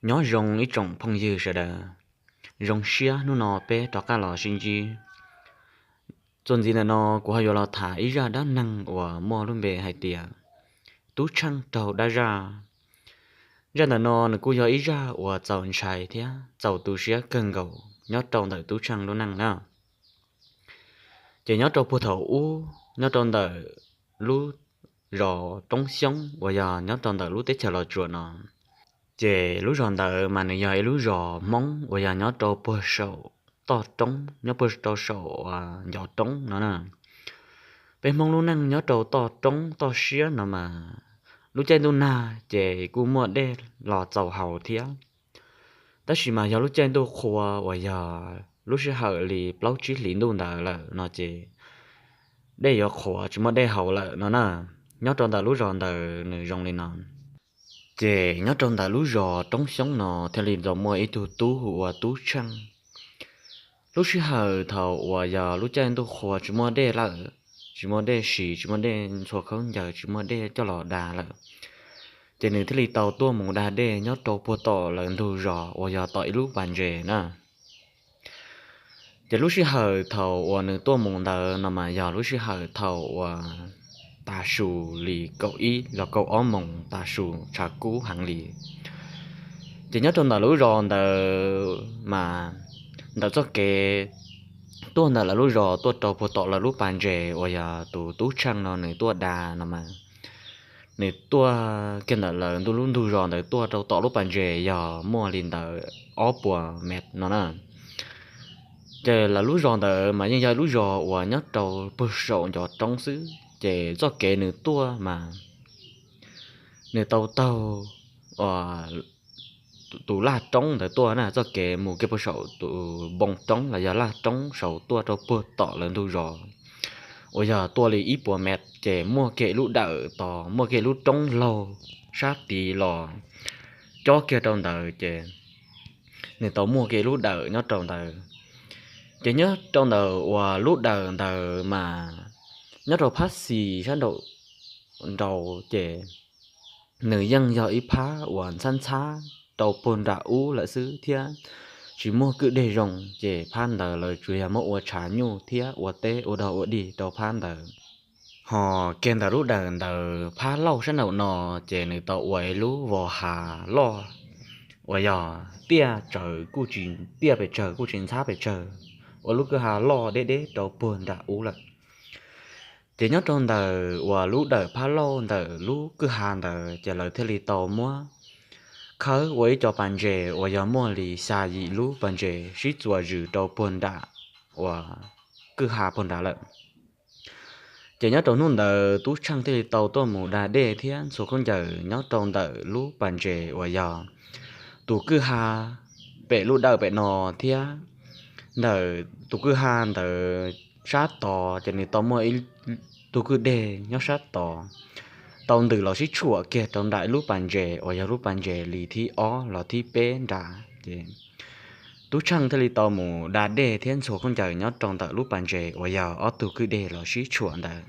Nyob zoo ib tsoom phooj ywg sawv daws, zoo siab hnub no peb rov qab los sib ntsib. Txuas ntxiv ntawm no kuv ho yuav los tham ib zaj dab neeg uas muaj lub npe hais tias Tub Tsheej raug dab zaj. Zaj ntawm no nws kuj yog ib zaj uas txaus ntshai thiab txaus tu siab kawg nkaus nyob rau ntawm Tub Tsheej lub neej na. Ces nyob rau puag thaum ub nyob rau ntawm lub zos Roob Xyoob uas yog nyob rau ntawm lub teb chaws Los Tsuas no, ces lub zos ntawd mas nws yog ib lub zos Hmoob uas yog nyob rau puag saum toj roob, nyob puag rau saum ncov roob no na. Peb Hmoob lub neej nyob rau toj roob toj siab no mas lub caij ntuj nag ces kuj muaj dej los txaus haus thiab. Tab sis mas yog lub caij ntuj qhua uas yog lub sij hawm li plaub tsib hlis ntuj ntawd lawm no ces dej yuav qhuav tsis muaj dej haus lawm no na. Nyob rau ntawm lub zos ntawd nws zoo li no. Ces nyob rau ntawm lub zos Roob Xyoob no thiaj li tau muaj ib tug tub hu ua Tub Tsheej. Lub sij hawm thaum uas yog lub caij ntuj qhua tsis muaj dej lawm, tsis muaj dej siv, tsis muaj dej ntxhua khaub ncaws, tsis muaj dej coj los da lawm, ces nws thiaj li tau tuaj mus da dej nyob rau puag tom lawv ntug zos uas yog tom ib lub pas ntses na. Ces lub sij hawm thaum uas nws tuaj mus ntawd no mas yog lub sij hawm thaum uas tav su li kaum ib los kaum ob moos tav su tshav kub heev li. Ces nyob rau ntawm lub zos ntawd mas ntawm txoj kev tuaj ntawm lawv lub zos tuaj rau puag tom lawv lub pas ntses uas yog tus Tub Tsheej no nws tuaj da no mas nws tuaj kiag ntawm lawv lub ntug zos ntawd tuaj rau tom lub pas ntses yog muaj li ntawd ob puas mev no na. Ces lawv lub zos ntawd mas yeej yog lub zos uas nyob rau puag saum ncov roob xwb, ces txoj kev nws tuaj mas nws tau taug tus laj roob ntawd tuaj na, txoj kev mus kiag puag saum tus npoo roob los yog laj roob saud tuaj rau puag tom lawv ntug zos uas yog tuaj li ib puas mev, ces muaj kiag ib lub dawm tos, muaj kiag ib lub roob laug sab tid los cob kiag rau ntawd, ces nws tau muaj kiag ib lub dawm nyob rau ntawd. Ces nyob rau ntawm uas lub dawm ntawd mas nyob rau phab xis sab nraum nraud ces nws yeej yog ib phab uas ntxhab ntxhab rau puag nram ub lawm xwb thiab tsis muaj kwj deg zoo, ces phab ntawd lawv tsuas yog muab ua tshav nyuj thiab ua teb ua dog ua dig rau phab ntawd. Ho kiag ntawm lub dawm ntawd phab laug sab nraum no ces nws tau ua ib lub vos hav loj uas yog tiaj tsawv kuj tsis tiaj pes tsawg kuj tsis ntxhab pes tsawg, ua lub kwj ha loj deb deb rau puag nram ub lawm. Ces nyob rau ntawm uas lub dawm phab laug ntawm lub kwj ha ntawd ces lawv thiaj li tau muab khawb ua ib co pas ntses uas yog muaj li xya yim lub pas ntses sib txuas zws rau puag nram uas kwj ha puag nrad lawm. Ces nyob rau hnub ntawd Tub Tsheej thiaj li tau tuaj mus da dej thiab ntxhua khaub ncaws nyob rau ntawm lub pas ntses uas yog tus kwj ha pem lub dawm pem no thiab ntawm tus kwj ha ntawd sab tod ces nws tau muaj ib tug kwj deg nyob sab tod tau ntws los sib tshuam kiag rau nram ib lub pas ntses uas yog lub pas ntses li thib ob los thib peb nrad. Ces Tub Tsheej thiaj li tau mus da dej thiab ntxhua khaub ncaws nyob rau ntawm lub pas ntses uas yog ob tug kwj deg los sib tshuam ntawd.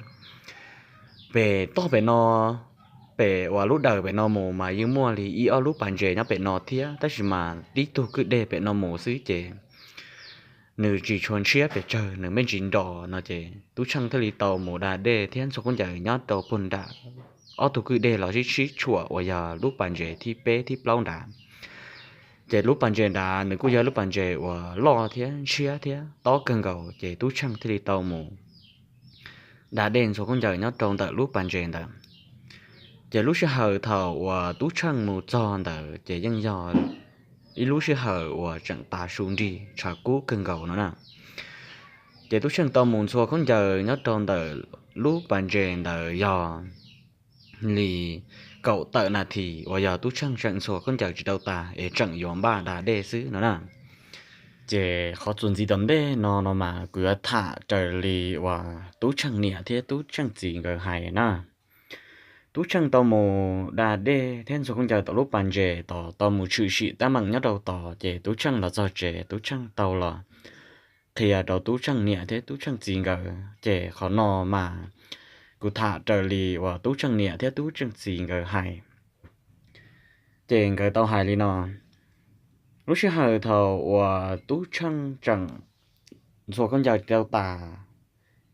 Pem toj pem no, pem uas lub dawm pem no mus mas yeej muaj li ib ob lub pas ntses nyob pem no thiab, tab sis mas tib tug kwj deg pem no mus xwb ces nws tsis tshua ntshiab pes tsawg, nws me ntsis nros no ces Tub Tsheej thiaj li tau mus da dej thiab ntxhua khaub ncaws nyob rau puag nram ob tug kwj deg los sib sib tshuam uas yog lub pas ntses thib peb thib plaub nrad. Ces lub pas ntses nrad nws kuj yog lub pas ntses uas loj thiab ntshiab thiab tob kawg nkaus, ces Tub Tsheej thiaj li tau mus da dej ntxhua khaub ncaws nyob rau ntawm lub pas ntses ntawd. Ces lub sij hawm thaum uas Tub Tsheej mus txog ntawd ces yeej yog ib lub sij hawm uas tseem tav su nrig tshav kub kawg nkaus no na. Ces Tub Tsheej tau mus ntxhua khaub ncaws nyob rau ntawm lub pas ntses ntawd yog li kaum tawm nas this uas yog Tub Tsheej tseem ntxhua khaub ncaws tsis tau tas es tseem yuav npaj da dej xwb no na. Ces qhov txuas ntxiv tom ntej no no mas kuv yuav tham raws li uas Tub Tsheej niam thiab Tub Tsheej txiv nkawd hais na. Tub Tsheej tau mus da dej thiab ntxhua khaub ncaws tom lub pas ntses tod, tau mus tshwm sim teeb meem nyob rau tod, ces Tub Tsheej los txog tsev, Tub Tsheej tau los qhia rau Tub Tsheej niam thiab Tub Tsheej txiv nkawd. Ces qhov no mas kuv tham raws li uas Tub Tsheej niam thiab Tub Tsheej txiv nkawd hais. Ces nkawd tau hais li no, Lub sij hawm thaum uas Tub Tsheej tseem ntxhua khaub ncaws tau tas,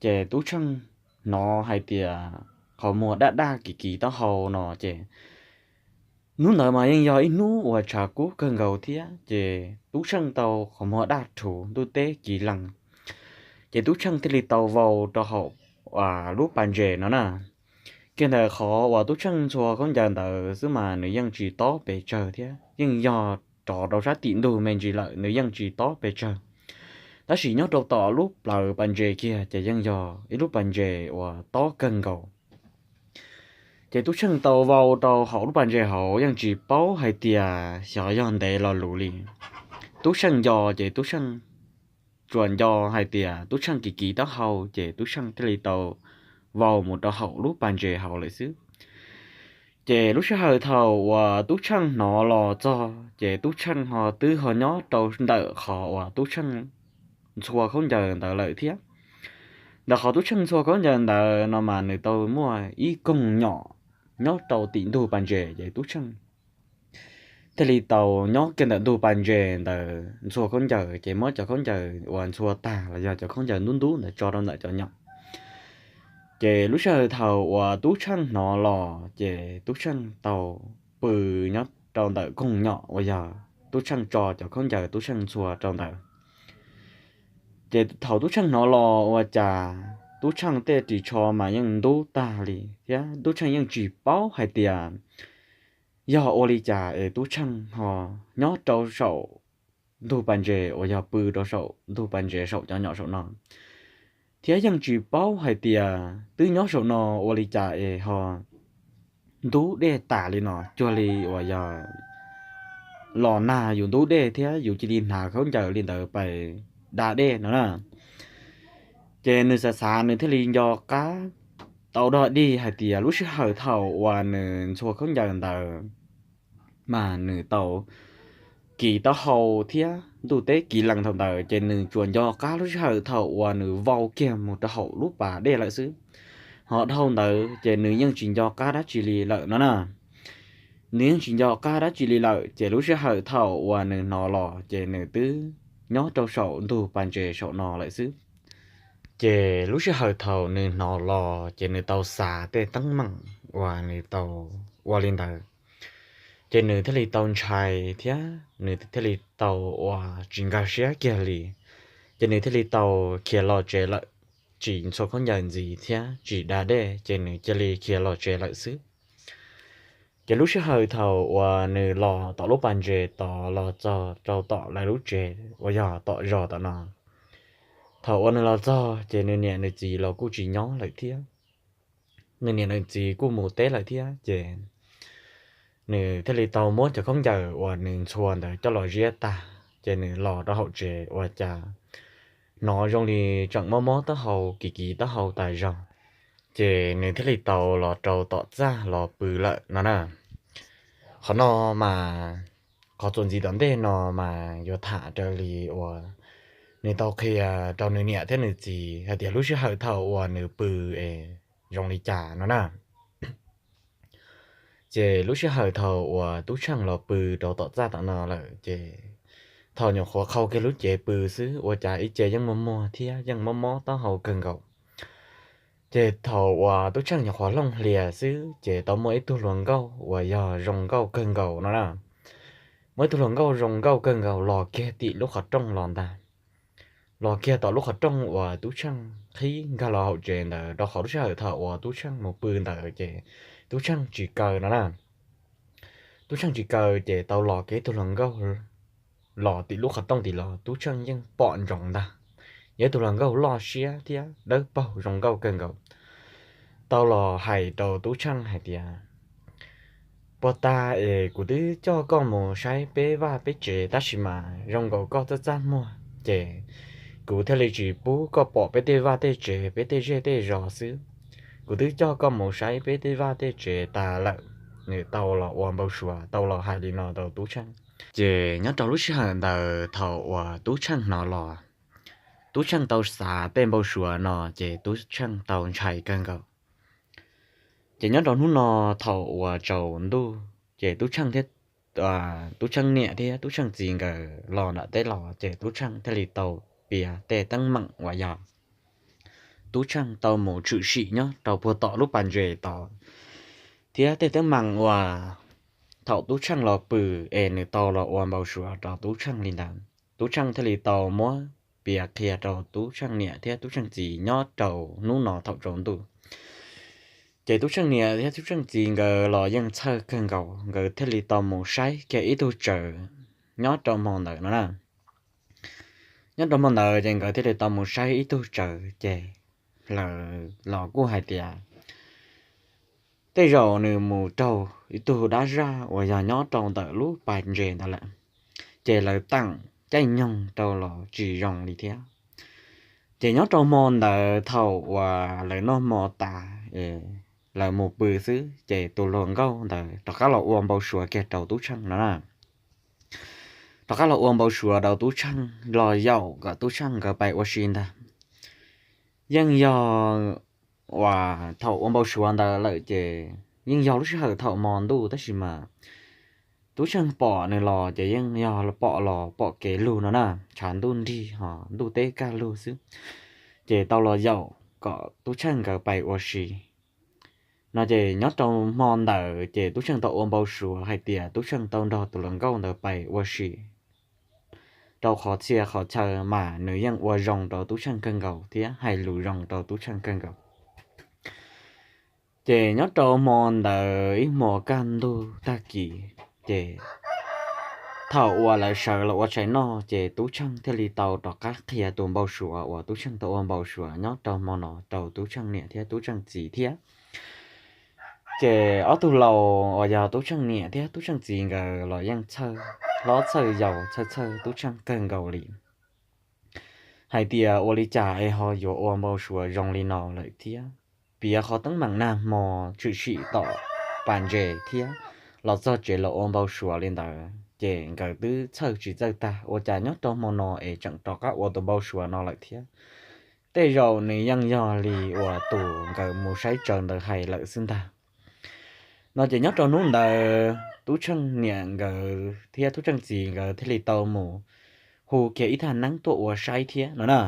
ces Tub Tsheej hnov hais tias qhov muag daj daj kis kis taub hau no ces hnub ntawd mas yeej yog ib hnub uas tshav kub kawg nkaus thiab, ces Tub Tsheej tau qhov muag daj rhuv ntuj teb kis lees. Ces Tub Tsheej thiaj li tau vau rau hauv lub pas ntses no na. Kiag ntawm qhov uas Tub Tsheej ntxhua khaub ncaws ntawd xwb mas nws yeej tsis tob pes tsawg thiab, yeej yog rov rau sab tim ntug me ntsis lawm, nws yeej tsis tob pes tsawg. Tab sis nyob rau tom lub plawv pas ntses kiag ces yeej yog ib lub pas ntses uas tob kawg nkaus. Ces Tub Tsheej tau vau rau hauv lub pas ntses hauv yeej tsis paub hais tias xyov yog ntev los luv li. Tub Tsheej nco ces Tub Tsheej tsuas nco hais tias Tub Tsheej kis kis taub hau ces Tub Tsheej thiaj li tau vau mus rau hauv lub pas ntses hauv lawm xwb. Ces lub sij hawm thaum uas Tub Tsheej hnov los txog ces Tub Tsheej ho twb ho nyob rau ntawm qhov uas Tub Tsheej ntxhua khaub ncaws ntawd lawm thiab. Ntawm qhov Tub Tsheej ntxhua khaub ncaws ntawd no mas nws tau muaj ib koog nyom nyob rau tim ntug pas ntses, ces Tub Tsheej thiaj li tau nyob kiag ntawm ntug pas ntses ntawd ntxhua khaub ncaws, ces muab cov khaub ncaws uas ntxhua tag los yog cov khaub ncaws ntub ntub ntawd tso rau ntawm cov nyom. Ces lub sij hawm thaum uas Tub Tsheej hnov los ces Tub Tsheej tau pw nyob rau ntawm koog nyom uas yog Tub Tsheej tso cov khaub ncaws Tub Tsheej ntxhua rau ntawd. Ces thaum Tub Tsheej hnov los ua cas Tub Tsheej tej ris tsho mas yeej ntub tag li thiab Tub Tsheej yeej tsis paub hais tias yog ua li cas es Tub Tsheej ho nyob rau saum ntug pas ntses uas yog pw rau saum ntug pas ntses saum cov nyom saum no, thiab yeej tsis paub hais tias twb nyob saum no ua li cas es ho ntub dej tas li no, cuag li uas yog los nag yus ntub dej thiab yus cia li hnav khaub ncaws li ntawd pais da dej no na. Ces nws xav xav nws thiaj li nco qab tau dog dig hais tias lub sij hawm thaum uas nws ntxhua khaub ncaws ntawd mas nws tau kis taub hau thiab ntuj teb kis lees thaum ntawd, ces nws tsuas nco qab lub sij hawm thaum uas nws vau kiag mus rau hauv lub pas dej lawm xwb. Ho dhau ntawd ces nws yeej tsis nco qab dab tsi li lawm no na. Nws yeej tsis nco qab dab tsi li lawm, ces lub sij hawm thaum uas nws hnov los ces nws twb nyob rau saum ntug pas ntses saum no lawm xwb. Ces lub sij hawm thaum nws hnov los ces nws tau xav tej teeb meem uas nws tau ua li ntawd, ces nws thiaj li tau ntshai thiab nws thiaj li tau ua tsis nkag siab kiag li. Ces nws thiaj li tau khiav los tsev lawm, tsis ntxhua khaub ncaws ntxiv thiab tsis da dej, ces nws cia li khiav los tsev lawm xwb. Ces lub sij hawm thaum uas nws los tom lub pas ntses tod los txog rau tom lawv lub tsev uas yog tom zos tom no, thaum uas nws los txog ces nws niam nws txiv los kuj tsis nyob lawm thiab. Nws niam nws txiv kuj mus teb lawm thiab, ces nws thiaj li tau muab cov khaub ncaws uas nws ntxhua ntawd coj los ziab tag, ces nws los rau hauv tsev ua cas hnov zoo li tseem mob mob taub hau kis kis taub hau tas zog. Ces nws thiaj li tau los rau tom txaj los pw lawm no na. Qhov no mas, qhov txuas ntxiv tom ntej no mas yuav tham raws li uas nws tau qhia rau nws niam thiab nws txiv hais tias lub sij hawm thaum uas nws pw es zoo li cas no na. Ces lub sij hawm thaum uas Tub Tsheej los pw rau tom txaj tom no lawm ces thaum nyuam qhuav qhau kiag lub cev pw xwb ua cas ib ce yeej muag muag thiab yeej mob mob taub hau kawg nkaus. Ces thaum uas Tub Tsheej nyuam qhuav hlooj hlias xwb ces tau muaj ib tug hluas nkauj uas yog zoo nkauj kawg nkaus no na. Muaj ib tug hluas nkauj zoo nkauj kawg nkaus los kiag tim lub qhov rooj los ntag. Los kiag tom lub qhov rooj uas Tub Tsheej qhib nkag los hauv tsev ntawd, rau qhov lub sij hawm thaum uas Tub Tsheej mus pw ntawd ces Tub Tsheej tsis kaw no na. Tub Tsheej tsis kaw ces tau los kiag ib tug hluas nkauj los tim lub qhov rooj tim los, Tub Tsheej yeej pom ntsoov ntag. Yog ib tug hluas nkauj loj siab thiab dawb paug zoo nkauj kawg nkaus, tau los hais rau Tub Tsheej hais tias, puag ta es kuv twb coj koj mus saib peb vaj peb tsev tab sis mas zoo nkaus koj txaj txaj muag ces kuv thiaj li tsis pub koj pom peb tej vaj tej tsev peb tej zej tej zos xwb. Kuv twb coj koj mus saib peb tej vaj tej tsev tas lawm. Nws tau los ua npau suav tau los hais li no rau Tub Tsheej. Ces nyob rau lub sij hawm ntawd thaum uas Tub Tsheej hnov los, Tub Tsheej tau xav tej npau suav no ces Tub Tsheej tau ntshai kawg nkaus. Ces nyob rau hnub no thaum uas tsaus ntuj ces Tub Tsheej thiab Tub Tsheej niam thiab Tub Tsheej txiv nkawd los nram teb los ces Tub Tsheej thiaj li tau piav tej teeb meem uas yog Tub Tsheej tau mus tshwm sim nyob rau puag tom lub pas ntses tod, thiab tej teeb meem uas thaum Tub Tsheej los pw es nws tau los ua npau suav rau Tub Tsheej li ntawd. Tub Tsheej thiaj li tau muab piav qhia rau Tub Tsheej niam thiab Tub Tsheej txiv nyob rau hnub no thaum tsaus ntuj. Ces Tub Tsheej niam thiab Tub Tsheej txiv nkawd los yeej txhawj kawg nkaus, nkawd thiaj li tau mus saib kiag ib tug tsawv nyob rau hmo ntawd no na. Nyob rau hmo ntawd ces nkawd thiaj li tau mus saib ib tug tsawv ces lawv los kuj hais tias tej zaum nws mus raug ib tug dab zaj uas yog nyob rau ntawm lub pas ntses ntawd lawm, ces lawv teem caij nyoog rau los tsis zoo li thiab. Ces nyob rau hmo ntawd thaum uas lawv noj hmo tas, lawv mus pw xwb ces tus hluas nkauj ntawd rov qab los ua npau suav kiag rau Tub Tsheej no na. Rov qab los ua npau suav rau Tub Tsheej los yaum kom Tub Tsheej nkawd pais ua si ntag. Yeej yog uas thaum ua npau suav ntawd lawm ces yeej yog lub sij hawm thaum hmo ntuj tab sis mas Tub Tsheej pom nws los ces yeej yog pom los pom kev lug no na, tshav ntuj nrig ho ntuj teb kaj lug xwb, ces tau los yaum kom Tub Tsheej nkawd pais ua si no. Ces nyob rau hmo ntawd ces Tub Tsheej tau ua npau suav hais tias Tub Tsheej tau nrog tus hluas nkauj ntawd pais ua si rau qhov txhia qhov chaw mas nws yeej ua zoo rau Tub Tsheej kawg nkaus thiab hais lus zoo rau Tub Tsheej kawg nkaus. Ces nyob rau hmo ntawd ib hmo kaj ntug tag kis, ces thaum uas lawv sawv los ua tshais noj ces Tub Tsheej thiaj li tau rov qab qhia tus npau suav uas Tub Tsheej tau ua npau suav nyob rau hmo no rau Tub Tsheej niam thiab Tub Tsheej txiv thiab. Ces ob tug laus uas yog Tub Tsheej niam thiab Tub Tsheej txiv nkawd los yeej txhawj hlob txhawj yau txhawj txhawj Tub Tsheej kawg nkaus li hais tias ua li cas es ho yuav ua npau suav zoo li no lawm thiab. Piav qhov teeb meem nag hmo tshwm sim tom pas ntses thiab los txog tsev los ua npau suav li ntawd ces nkawd twb txhawj tsis txawj tag, ua cas nyob rau hmo no es tseem rov qab ua tus npau suav no lawm thiab. Tej zaum nws yeej yog li uas tus nkawd mus saib tsawv ntawd hais lawm xwb ntag. No ces nyob rau hnub ntawd Tub Tsheej niam nkawd thiab Tub Tsheej txiv nkawd thiaj li tau mus hu kiag ib thaj neeb tuaj ua saib thiab no na.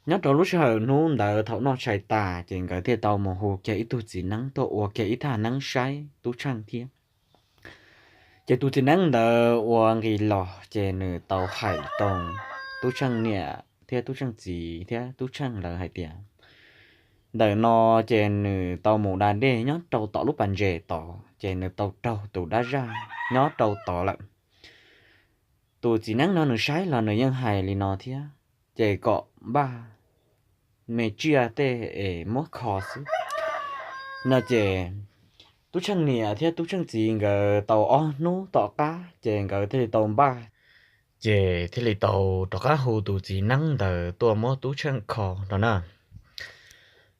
Nyob rau lub sij hawm hnub ntawd thaum noj tshais tas ces nkawd thiaj tau mus hu kiag ib tug txiv neeb tuaj ua kiag ib thaj neeb saib Tub Tsheej thiab. Ces tus txiv neeb ntawd ua nqis los ces nws tau hais rau Tub Tsheej niam thiab Tub Tsheej txiv thiab Tub Tsheej lawv hais tias ntawm no ces nws tau mus da dej nyob rau tom lub pas ntses tod ces nws tau raug tus dab zaj nyob rau tod lawm. Tus txiv neeb no nws saib los nws yeej hais li no thiab, ces kom npaj me tsiaj tej es muab kho xwb no ces Tub Tsheej niam thiab Tub Tsheej txiv nkawd tau ob hnub tom qab ces nkawd thiaj li tau npaj, ces thiaj li tau rov qab hu tus txiv neeb ntawd tuaj muab Tub Tsheej kho no na.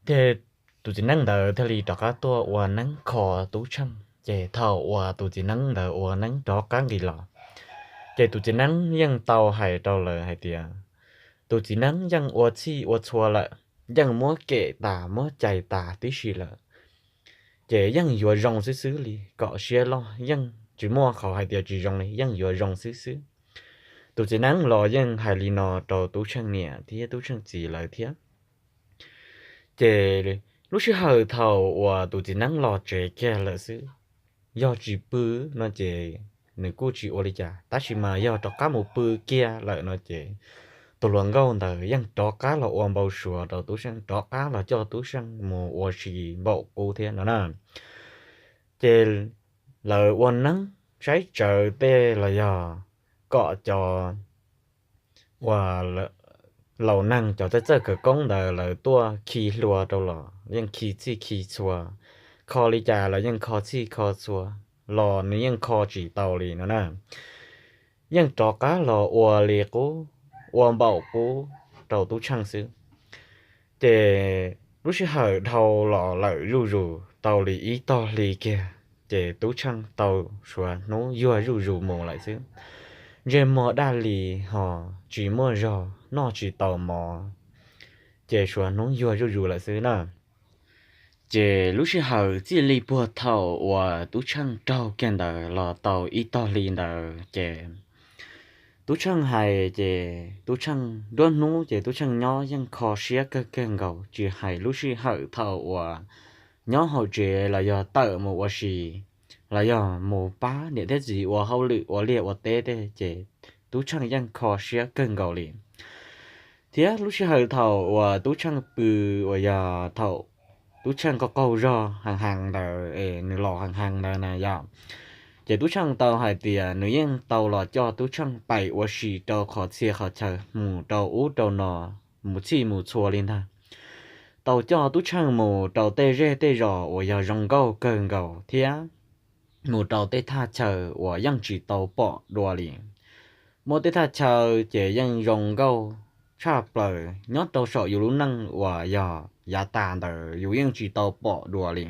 Ces tus txiv neeb ntawd thiaj li rov qab tuaj ua neeb kho Tub Tsheej. Ces thaum uas tus txiv neeb ntawd ua neeb rov qab nqis los, ces tus txiv neeb yeej tau hais rau lawv hais tias tus txiv neeb yeej ua txhij ua txhua lawm, yeej muab kem tas muab cais tas tib si lawm, ces yeej yuav zoo xwb xwb li, kom siab loj yeej tsis muaj qhov hais tias tsis zoo li, yeej yuav zoo xwb xwb. Tus txiv neeb los yeej hais li no rau Tub Tsheej niam thiab Tub Tsheej txiv lawv thiab. Ces lub sij hawm thaum uas tus txiv neeb los tsev kiag lawm xwb, yog tsis pw no ces nws kuj tsis ua li cas, tab sis mas yog rov qab mus pw kiag lawm no ces tus hluas nkauj ntawd yeej rov qab los ua npau suav rau Tub Tsheej, rov qab los coj Tub Tsheej mus ua si npaum qub thiab no na. Ces lawv ua neeb saib tsawv tej los yog kom cov uas laus neeg cov txawj txawj khawv koob ntawd lawv tuaj khi hlua rau los yeej khi txhij khi txhua, kho li cas los yeej kho txhij kho txhua, los nws yeej kho tsis tau li no na. Yeej rov qab los ua li qub, ua npaum qub rau Tub Tsheej xwb. Ces lub sij hawm dhau los lawm zuj zus tau li ib tog hli kiag, ces Tub Tsheej tau suav hnub yuag zuj zus mus lawm xwb. Ntsej muag daj li ho tsis muaj zog, noj tsis tau mov, ces suav hnub yuag zuj zus lawm xwb na. Ces lub sij hawm txij li puag thaum uas Tub Tsheej raug kiag ntawd los tau ib tog hli ntawd ces Tub Tsheej hais ces Tub Tsheej nruab hnub ces Tub Tsheej nyob yeej kho siab kawg kawg nkaus, tsis hais lub sij hawm thaum uas nyob hauv tsev los yog tawm mus ua si los yog mus pab niam thiab txiv ua hauj lwm ua liaj ua teb tej ces Tub Tsheej yeej kho siab kawg nkaus li. Thiab lub sij hawm thaum uas Tub Tsheej pw uas yog thaum Tub Tsheej qaug qaug zog heev heev ntawd es nws los heev heev ntawd na yom, ces Tub Tsheej tau hais tias nws yeej tau los coj Tub Tsheej pais ua si rau qhov txhia qhov chaw, mus rau ub rau no, mus txhij mus txhua li ntag. Tau coj Tub Tsheej mus rau tej zej tej zos uas yog zoo nkauj kawg nkaus thiab mus rau tej thaj chaw uas yeej tsis tau pom dua li. Muaj tej thaj chaw ces yeej zoo nkauj tshaj plaws nyob rau saum yus lub neej uas yog yav tas ntawd yus yeej tsis tau pom dua li.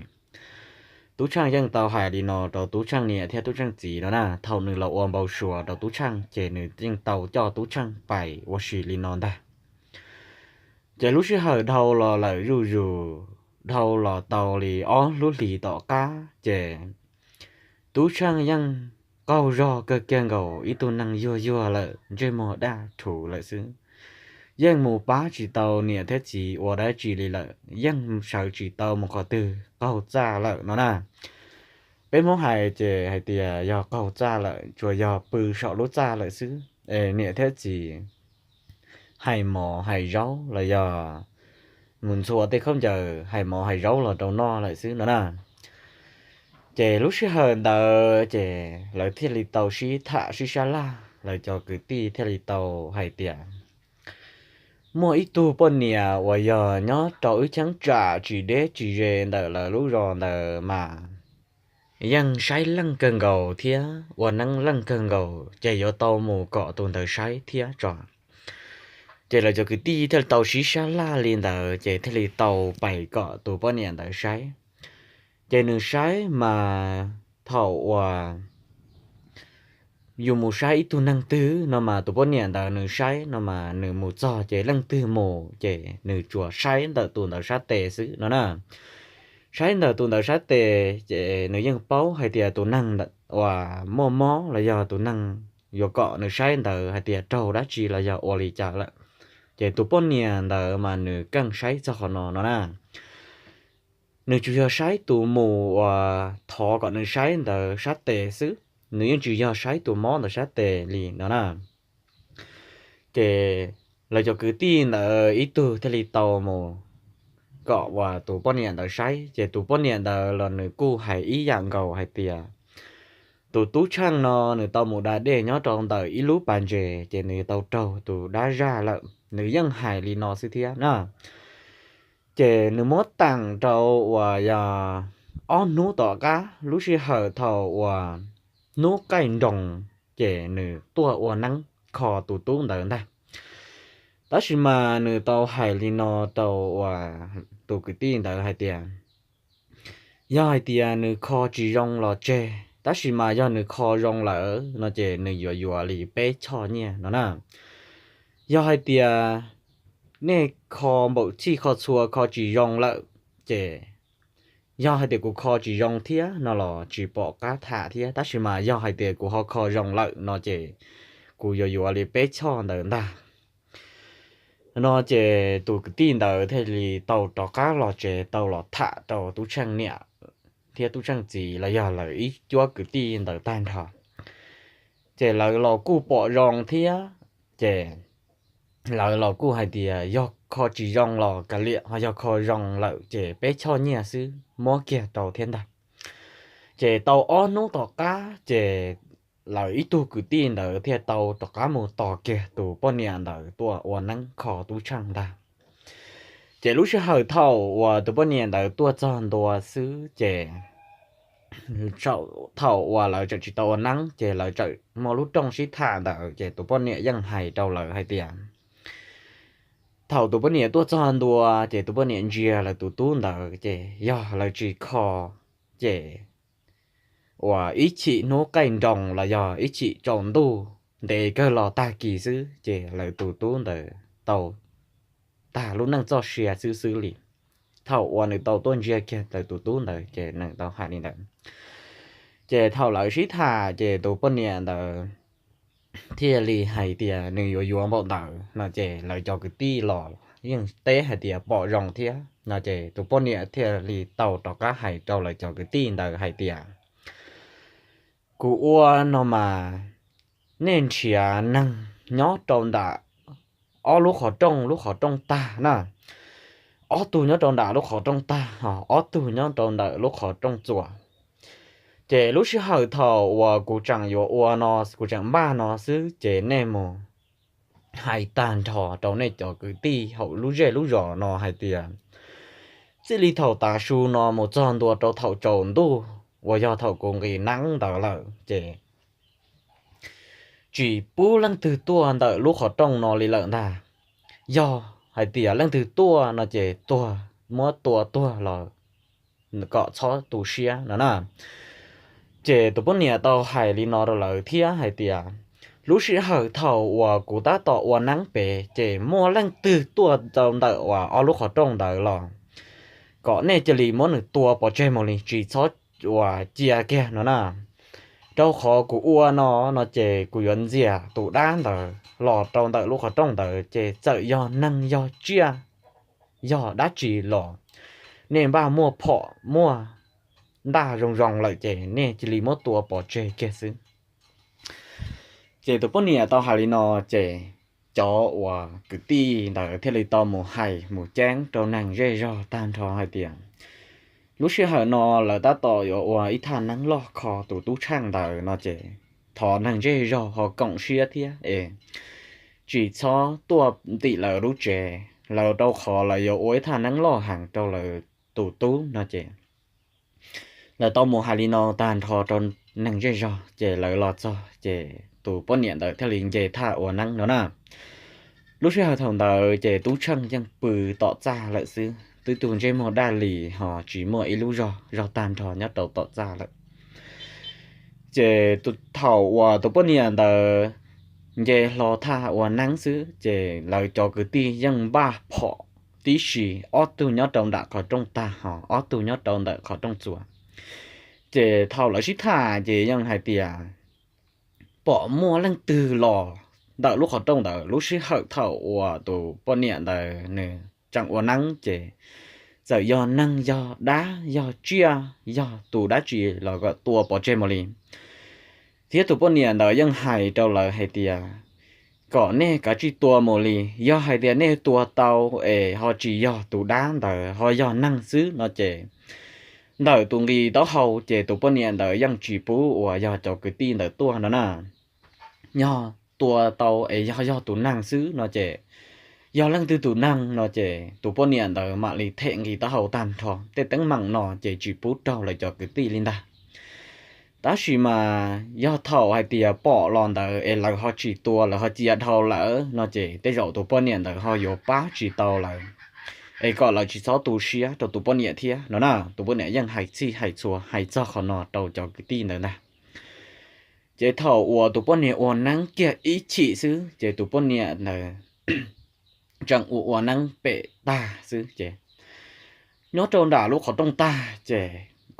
Tub Tsheej yeej tau hais li no rau Tub Tsheej niam thiab Tub Tsheej txiv no na, thaum nws los ua npau suav rau Tub Tsheej ces nws yeej tau coj Tub Tsheej pais ua si li no ntag. Ces lub sij hawm dhau los lawm zuj zus, dhau los tau li ob lub hlis tom qab ces Tub Tsheej yeej qaug zog kawg kiag nkaus, ib tug neeg yuag yuag lawm, ntsej muag daj rhuv lawm xwb. Yeej mus pab tsis tau niam thiab txiv ua dab tsi li lawm, yeej sawv tsis tau mus qhov twg, qaug txaj lawm no na. Peb Hmoob hais ces hais tias yog qaug txaj lawm, tsuas yog pw saum lub txaj lawm xwb es niam thiab txiv hais mov hais zaub los yog mus ntxhua tej khaub ncaws hais mov hais zaub los rau noj lawm xwb no na. Ces lub sij hawm ntawd ces lawv thiaj li tau sib tham sib sab laj, lawv cov kwv tij thiaj li tau hais tias muaj ib tug poj niam uas yog nyob rau wb cheeb tsam tsis deb tsis ze ntawm lawv lub zos ntawd mas yeej saib leej kawg nkaus thiab ua neeb leej kawg nkaus, ces yuav tau mus kom tus ntawd saib thiab tso. Ces lawv cov kwv tij thiaj li tau sib sab laj li ntawd ces thiaj li tau pais kom tus poj niam ntawd saib. Ces nws saib mas thaum uas yus mus saib ib tug neeg twg no mas tus poj niam ntawd nws saib no mas nws mus txog ces leej twg mus ces nws tsuas saib ntawm tus ntawd sab tes xwb no na. Saib ntawm tus ntawd sab tes ces nws yeej paub hais tias tus neeg uas muaj mob los yog tus neeg yuav kom nws saib ntawd hais tias raug dab tsi los yog ua li cas lawm. Ces tus poj niam ntawd mas nws keej saib txog qhov no no na. Nws tsuas yog saib tus mus uas thov kom nws saib ntawd sab tes xwb, nws yeej tsis yog saib tus mob ntawd sab tes li no na. Ces lawv cov kwv tij ntawd ib tug thiaj li tau mus kom uas tus poj niam ntawd saib, ces tus poj niam ntawd los nws kuj hais ib yam nkaus hais tias tus Tub Tsheej no nws tau mus da dej nyob rau ntawm ib lub pas ntses ces nws tau raug tus dab zaj lawm, nws yeej hais li no xwb thiab na. Ces nws muab teem rau uas yog ob hnub tom qab lub sij hawm thaum uas hnub qaij nroos ces nws tuaj ua neeb kho tus tub ntawd ntag. Tab sis mas nws tau hais li no rau uas tus kwv tij ntawd hais tias yog hais tias nws kho tsis zoo los tseg, tab sis mas yog nws kho zoo lawm no ces nws yuav yuav li peb choj nyiaj no na. Yog hais tias nej kho npaum txhij kho txhua kho tsis zoo lawm ces yog hais tias kuv kho tsis zoo thiab no los tsis pom qab tham thiab, tab sis mas yog hais tias kuv ho kho zoo lawm no ces kuv yuav yuav li peb choj ntawd ntag. No ces tus kwv tij ntawd thiaj li tau rov qab los tsev tau los tham rau Tub Tsheej niam thiab Tub Tsheej txiv los yog lawv ib cuab kwv tij ntawd tag nrho. Ces lawv los kuj pom zoo thiab, ces lawv los kuj hais tias yog kho tsis zoo los kav liam, ho yog kho zoo lawm ces peb choj nyiaj xwb muab kiag rau thiab ntag. Ces tau ob hnub tom qab ces lawv ib tug kwv tij ntawd thiaj tau rov qab mus tos kiag tus poj niam ntawd tuaj ua neeb kho Tub Tsheej ntag. Ces lub sij hawm thaum uas tus poj niam ntawd tuaj txog ntua xwb ces thaum uas lawv tseem tsis tau ua neeb ces lawv tseem muaj lub rooj sib tham ntawd ces tus poj niam yeej hais rau lawv hais tias thaum tus poj niam tuaj txog ntua ces tus poj niam ntsia lawv tus tub ntawd ces yog lawv tsis kho ces uas ib chim hnub qaij nroos los yog ib chim tsaus ntuj ntev kawg los tag kis xwb ces lawv tus tub ntawd tau tag lub neej txoj sia xwb xwb li. Thaum uas nws tau tuaj ntsia kiag tus tub ntawd ces nws tau hais li ntawd. Ces thaum lawv sib tham ces tus poj niam ntawd thiaj li hais tias nws yuav yuav npaum ntawd no ces lawv cov kwv tij los yeej teb hais tias pom zoo thiab no ces tus poj niam thiaj li tau rov qab hais rau lawv cov kwv tij ntawd hais tias, kuv ua no mas nej nrhiav neeg nyob rau ntawm ob lub qhov rooj, lub qhov rooj tag na, ob tug nyob rau ntawm lub qhov rooj tag, ob tug nyob rau ntawm lub qhov rooj txuas. Ces lub sij hawm thaum uas kuv tseem yuav ua no, kuv tseem npaj no xwb ces nej mus hais tag nrho rau nej cov kwv tij hauv lub zej lub zos no hais tias, txij li thaum tav su no mus txog ntua rau thaum tsaus ntuj uas yog thaum kuv nqis neeb ntawd lawm ces tsis pub leej twg tuaj ntawm lub qhov rooj no li lawm ntag. Yog hais tias leej twg tuaj no ces tuag, muab tua tuag los kom txhob tu siab no na. Ces tus poj niam tau hais li no rau lawv thiab hais tias, lub sij hawm thaum uas kuv tab tom ua neeb pem ces muaj leej twg tuaj rau ntawm uas ob lub qhov rooj ntawd los kom nej cia li muab nws tua pov tseg mus li, tsis txhob uas cia kiag no na. Rau qhov kuv ua no no ces kuv yuav ntxias tus dab ntawd los rau ntawm lub qhov rooj ntawd ces txawm yog neeg yog tsiaj yog dab tsi los nej npaj muaj phom muaj ntaj zoo zoo lawm ces nej cia li muab tua pov tseg kiag xwb. Ces tus poj niam tau hais li no ces cov uas kwv tij ntawd thiaj li tau mus hais mus ceeb rau neeg zej zog tag nrho hais tias, lub sij hawm no lawv tab tom yuav ua ib thaj neeb loj kho tus tub tsheej ntawd no ces thov neeg zej zog ho koom siab thiab es tsis txhob tuaj ntim lawv lub tsev, lawv rau qhov lawv yuav ua ib thaj neeb loj heev rau lawv tus tub no ces lawv tau mus hais li no tag nrho rau neeg zej zog ces lawv los txog ces tus poj niam ntawd thiaj li nce thaj ua neeb no na. Lub sij hawm thaum ntawd ces tub tsheej yeej pw tom txaj lawm xwb, twb tu ntsej muag daj li ho tsis muaj ib lub zog, zog tag nrho nyob rau tom txaj lawm. Ces thaum uas tus poj niam ntawd nce hlo thaj ua neeb xwb ces lawv cov kwv tij yeej npaj phom tib si, ob tug nyob rau nram qhov rooj tag ho ob tug nyob rau ntawm qhov rooj txuas. Ces thaum lawv sib tham ces yeej hais tias pom muaj leej twg los ntawm lub qhov rooj ntawd. Lub sij hawm thaum uas tus poj niam ntawd nws tseem ua neeb ces txawm yog neeg yog dab yog tsiaj yog tus dab tsi los kom tua pov tseg mus li. Thiab tus poj niam ntawd yeej hais rau lawv hais tias kom nej kav tsij tua mus li, yog hais tias nej tua tau es ho tsis yog tus dab ntawd ho yog neeg xwb no ces ntawm tus nqi taub hau ces tus poj niam ntawd yeej tsis pub uas yog cov kwv tij ntawd tuaj no na. Yog tua tau es yog yog tus neeg xwb no ces, yog leej twg tus neeg no ces tus poj niam ntawd mam li them nqi taub hau tag nrho, tej teeb meem no ces tsis pub raug lawv cov kwv tij li ntag. Tab sis mas yog thaum hais tias pom los ntawd es lawv ho tsis tua, lawv ho cia dhau lawm no ces tej zaum tus poj niam ntawd ho yuav pab tsis tau lawv, es kom lawv tsis txhob tu siab rau tus poj niam thiab no na. Tus poj niam yeej hais txhij hais txhua hais txog qhov no rau cov kwv tij ntawd ntag. Ces thaum uas tus poj niam ua neeb kiag ib chim xwb ces tus poj niam ntawd tseem ua ua neeb pem tag xwb ces nyob rau nram lub qhov rooj tag ces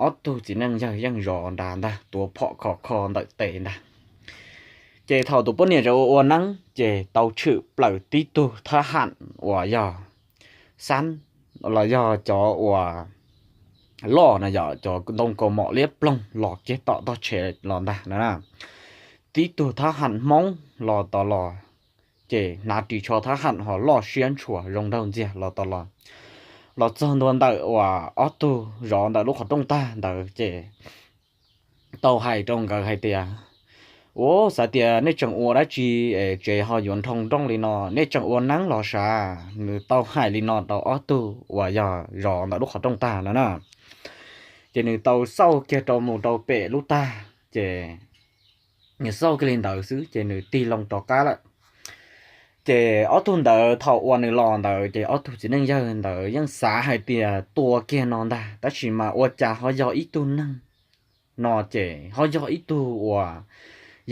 ob tug txiv neej yawg yeej zov nrad ntag, tuav phom khov kho ntawm tes ntag. Ces thaum tus poj niam tseem ua ua neeb ces tau tshwm plaws tib tug thab ham uas yog xab los yog cov uas loj no yog cov ntoo kaus mom liab ploog los kiag tom tog tshev los ntag no na. Tib tug thab ham Hmoob los tod los ces hnav ris tsho thab ham ho loj siab ntshua zoo nraug ntxiag los tod los, los txog ntua ntawm uas ob tug zov ntawm lub qhov rooj tag ntawd ces tau hais rau nkawd hais tias, ua xav tias nej tseem ua dab tsi es tsev ho yuav nroo nrooj li no, nej tseem ua neeb los sav? Nws tau hais li no rau ob tug uas yog zov ntawm lub qhov rooj tag no na. Ces nws tau xauj kiag rau mus rau pem lub tag ces nws xauj kiag li ntawd xwb ces nws tig loo rov qab lawm. Ces ob tug ntawd thaum uas nws los ntawd ces ob tug txiv neej yawg ntawd yeej xav hais tias tua kiag no ntag, tab sis mas ua cas ho yog ib tug neeg no ces ho yog ib tug uas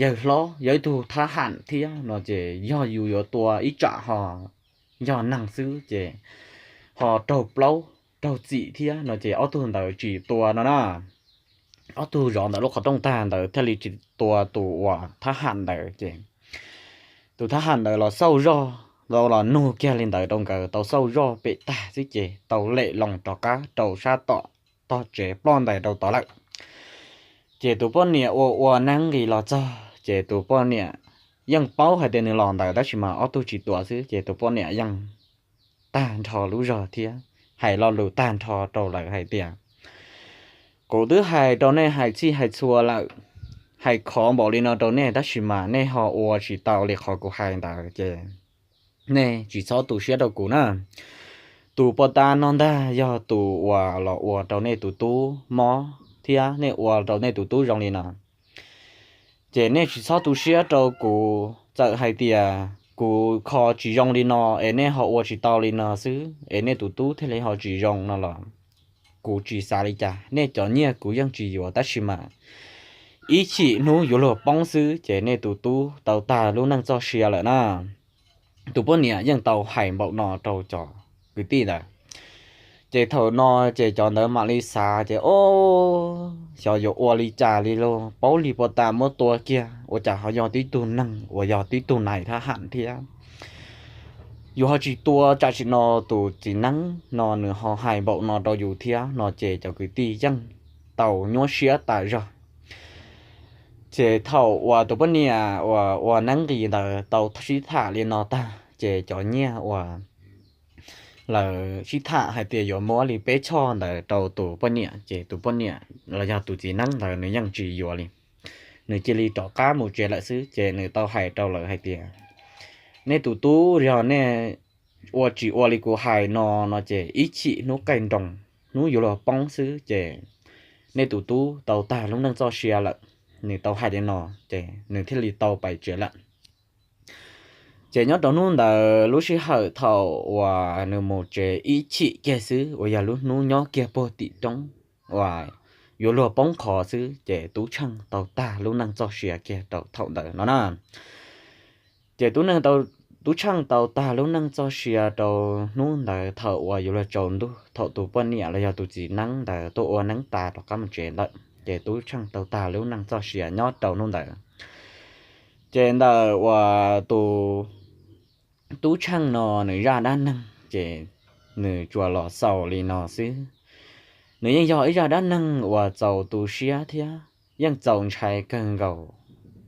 yawg hlob, yog ib tug thab ham thiab no ces yog yus yuav tua ib tsam ho yog neeg xwb ces ho raug plaub raug txim thiab no ces ob tug ntawd tsis tua no na. Ob tug zov ntawm lub qhov rooj tag ntawd thiaj li tsis tua tus uas thab ham ntawd ces tus thab ham ntawd los xauj zoj, los nug kiag li ntawd rau nkawd tau xauj zoj pem tag xwb ces tau lem loo rov qab rau sab tom tog tsev ploj ntais rau tod lawm. Ces tus poj niam ua ua neeb nqis los txog ces tus poj niam yeej paub hais tias nws los ntawd tab sis mas ob tug tsis tua xwb ces tus poj niam yeej tag nrho lub zog thiab hais lo lus tag nrho rau lawv hais tias, kuv twb hais rau nej hais txhij hais txhua lawm, hais khov npaum li no rau nej tab sis mas nej ho ua tsis tau li qhov kuv hais ntawd ces nej tsis txhob tu siab rau kuv na. Tus poj ta no ntag yog tus uas los ua rau nej tus tub mob thiab nej ua rau nej tus tub zoo li no. Ces nej tsis txhob tu siab rau kuv, txawm hais tias kuv kho tsis zoo li no es nej ho ua tsis tau li no xwb es nej tus tub thiaj li ho tsis zoo no los kuv tsis xav li cas, nej cov nyiaj kuv yeej tsis yuav tab sis mas ib chim hnub yuav luag poob xwb ces nej tus tub tau tag lub neej txoj sia lawm na. Tus poj niam yeej tau hais npaum no rau cov kwv tij ntawd. Ces thaum no ces cov ntawd mam li xav ces, o, xyov yuav ua li cas li lauj, paub li poj ta muab tua kiag ua cas ho yog tib tug neeg uas yog tib tug nais thab ham thiab. Yus ho tsis tua tsam sim no tus txiv neeb no nws ho hais npaum no rau yus thiab no ces cov kwv tij yeej tau nyuaj siab tas zog. Ces thaum uas tus poj niam uas ua neeb nqis ntawd tau sib tham li no tag ces cov nyiaj uas lawv sib tham hais tias yuav muab li peb choj ntawd rau tus poj niam ces tus poj niam los yog tus txiv neeb ntawd nws yeej tsis yuav li. Nws cia li rov qab mus tsev lawm xwb ces nws tau hais rau lawv hais tias, nej tus tub yog nej ua tsis ua li kuv hais no no ces ib chim hnub qaij nroos, hnub yuav luag poob xwb ces nej tus tub tau tag lub neej txoj sia lawm. Nws tau hais li no ces nws thiaj li tau pais tsev lawm. Ces nyob rau hnub ntawd lub sij hawm thaum uas nws mus tsev ib chim kiag xwb uas yog lub hnub nyob kiag puag tim roob uas yuav luag poob qho xwb ces Tub Tsheej tau tag lub neej txoj sia kiag rau thaum ntawd no na. Ces Tub Neej, Tub Tsheej tau tag lub neej txoj sia rau hnub ntawd thaum uas yuav luag tsaus ntuj thaum tus poj niam los yog tus txiv neeb ntawd tuaj ua neeb tas rov qab mus tsev lawm ces Tub Tsheej tau tag lub neej txoj sia nyob rau hnub ntawd. Ces ntawm uas tus Tub Tsheej no nws zaj dab neeg ces nws tsuas los xaus li no xwb. Nws yeej yog ib zaj dab neeg uas txaus tu siab thiab yeej txaus ntshai kawg nkaus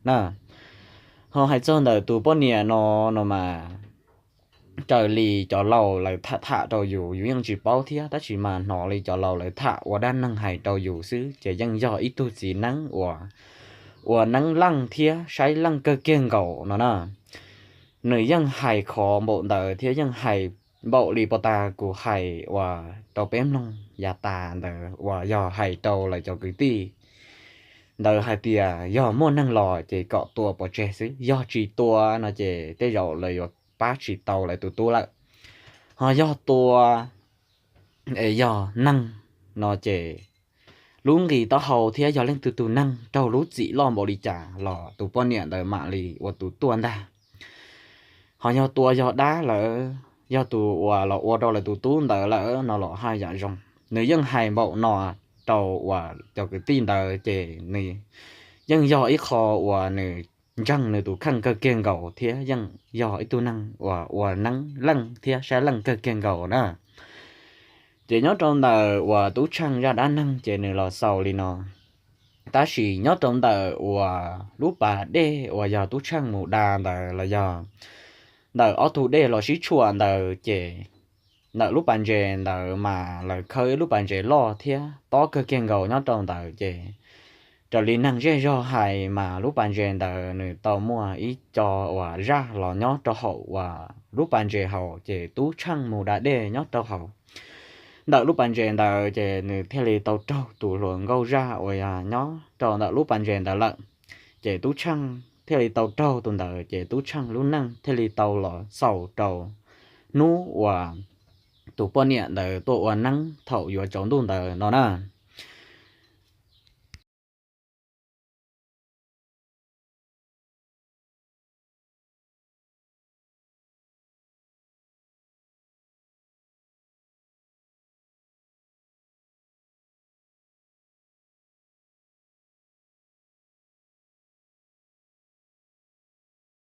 na. Ho hais txog ntawm tus poj niam no no mas raws li cov laus lawv tham tham rau yus, yus yeej tsis paub thiab tab sis mas hnov li cov laus lawv tham ua dab neeg hais rau yus xwb ces yeej yog ib tug txiv neeb uas ua neeb leej thiab saib leej kawg kiag nkaus no na. Nws yeej hais khov npaum ntawd thiab yeej hais npaum li pov tas kuv hais uas rau peb mloog yav tas ntawd uas yog hais rau lawv cov kwv tij ntawd hais tias yog muaj neeg los ces kom tua pov tseg xwb, yog tsis tua no ces tej zaum lawv yuav pab tsis tau lawv tus tub lawm. Ho yog tua es yog neeg no ces lub nqi taub hau thiab yog leej twg tus neeg raug lub txim loj npaum li cas los tus poj niam ntawd mam li ua tus tuaj ntag. Ho yog tua yog dab lawm, yog tus uas los ua rau lawv tus tub ntawd lawm no los haj yam zoo. Nws yeej hais npaum no rau uas cov kwv tij ntawd ces nws yeej yog ib qho uas nws ntseeg nws tus kheej kawg kiag nkaus thiab yeej yog ib tug neeg uas ua neeb leej thiab saib leej kawg kiag nkaus na. Ces nyob rau ntawm uas Tub Tsheej zaj dab neeg ces nws los xaus li no. Tab sis nyob rau ntawm uas lub pas dej uas yog Tub Tsheej mus da ntawd los yog ntawm ob tug dej los sib tshuam ntawd ces ntawm lub pas ntses ntawd mas lawv khawb ib lub pas ntses loj thiab tob kawg kiag nkaus nyob rau ntawd ces raws li neeg zej zog hais mas lub pas ntses ntawd nws tau muaj ib co uas zaj los nyob rau hauv uas lub pas ntses hauv ces Tub Tsheej mus da dej nyob rau hauv ntawm lub pas ntses ntawd ces nws thiaj li tau raug tus hluas nkauj zaj uas yog nyob rau ntawm lub pas ntses ntawd lawm. Ces Tub Tsheej thiaj li tau raug tus ntawd ces Tub Tsheej lub neej thiaj li tau los xaus rau hnub uas tus poj niam ntawd tuaj ua neeb thaum yuav tsaus ntuj ntawd no na.